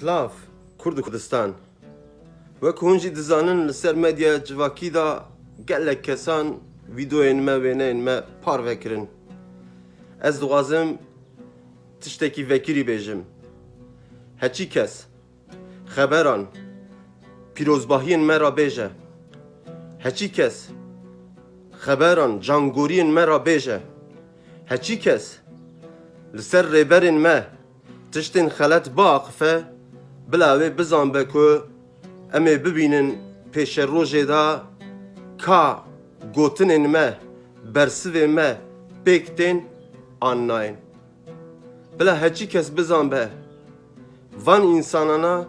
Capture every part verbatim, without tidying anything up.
Silav, Kurd û Kurdistan. Wek hûn jî dizanin, li ser medya civakî de gelek kesan vîdeoyên me, wêneyên me parve kirin. Ez dixwazim tiştekî vekirî bêjim. Heçî kes xeberan pîrozbahiyên me re bêje. Heçî kes xeberan cangoriyên me re bêje. Heçî kes li ser rêberên me tiştên xelet biaxife, bila wê bizanbe ku em ê bibînin pêşerojê de ka gotinên me, bersivê me pêk tên an nayên. Bila heçî kes bizanbe, van însanana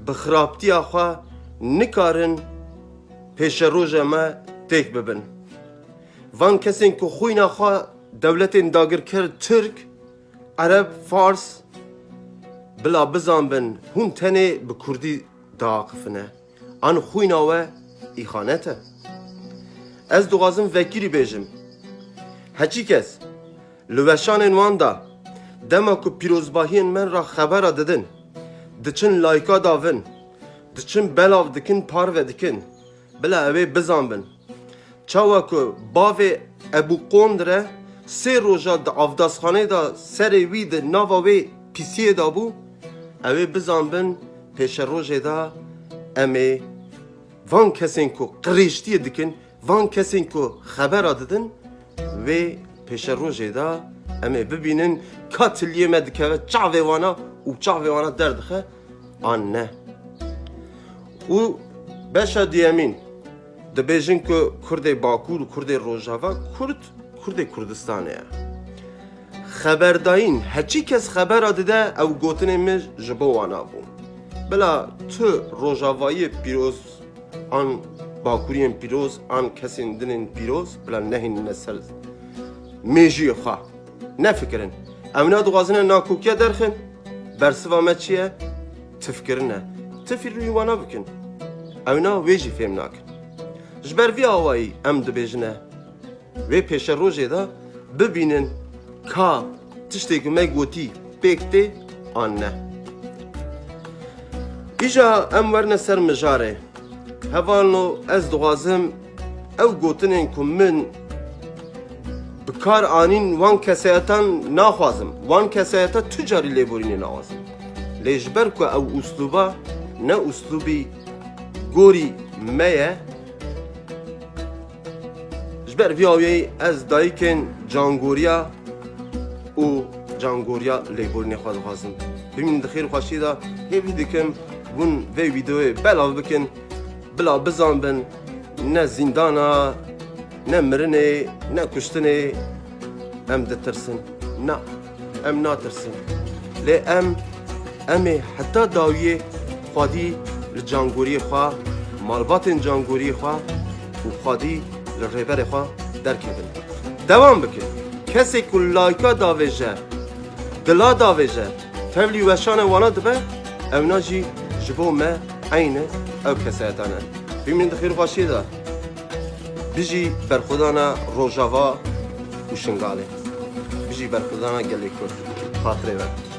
bi xirabtiya xwe nikarin pêşeroja me têk bibin. Van kesên ku xwîna xwe dewletên dagirker Tirk, Ereb, Fars, bila bizanbin, hûn tenê bi kurdî diaqifine. An xwîna we îxanet e. Ez dixwazim vekirî bêjim. Heçî kes li weşanên wan de, dema ku pîrozbahiyên me re xebera didin, diçin layka davin, diçin belav dikin, parve dikin, bila ew ê bizanbin. Çawa ku bavê Ebû Qondire sê roja di avdazxanê de serê wî di nava wê pîsiyê de bû, ew ê bizanbin pêşerojê de em ê van kesên ku qirêjtiyê dikin, van kesên ku xebera didin, wê pêşerojê de em ê bibînin ka tiliyê me dikeve çavê wana û çavê wana derdixe an ne. Û beşa duyemîn, dibêjin ku Kurdê Bakur û Kurdê Rojava, Kurd, Kurdê Kurdistanê ye. Xeberdayîn, heçî kes xebera dide, ew gotinên min ji bo wana bû. Bila tu rojavayiyê pîroz an bakuriyên pîroz an kesên din ên pîroz bila nehênine ser mêjiyê xwe. Nefikirin. Ewna dixwazine nakokiya derxin. Bersiva me çi ye? Tifkirin e. Tifî rûyê wana bikin. Ewna wê jî fêm nakin. Ji ber vî awayî em dibêjine, wê pêşerojê de bibînin ka tiştê ku me gotî pêk tê an ne. Îja em werine ser mijarê. Hevalno, ez dixwazim ew gotinên ku min bi kar anîn, wan kesayetan naxwazim. Wan kesayeta tu carî lêborînê naxwazim. Lê ji ber ku ew uslûba ne uslûbî gorî me ye, ji ber vî awiyê ez dayikên cangoriya û cangoriya lêborînê xwe dixwazim. Bimînin di xêr û xweşiyê de, hêvî dikim hûn vê vîdeoyê belav bikin, bila bizanbin ne zîndana, ne mirinê, ne kuştinê em ditirsin. Na, em natirsin. Lê em, em ê heta dawiyê xwedî li cangoriyê xwe, malbatên cangoriyê xwe û xwedî li rêberê xwe derkevin. Dewam bikin. Kesê ku layka davêje, dila davêje, tevlî weşana wana dibe, ewna jî ji bo me eyn e, ew kesayeta ne. Bimînin di xêr û xweşiyê de. Bijî berxwedana Rojava û Şingalê. Bijî berxwedana gelê Kurd. Xatirê we.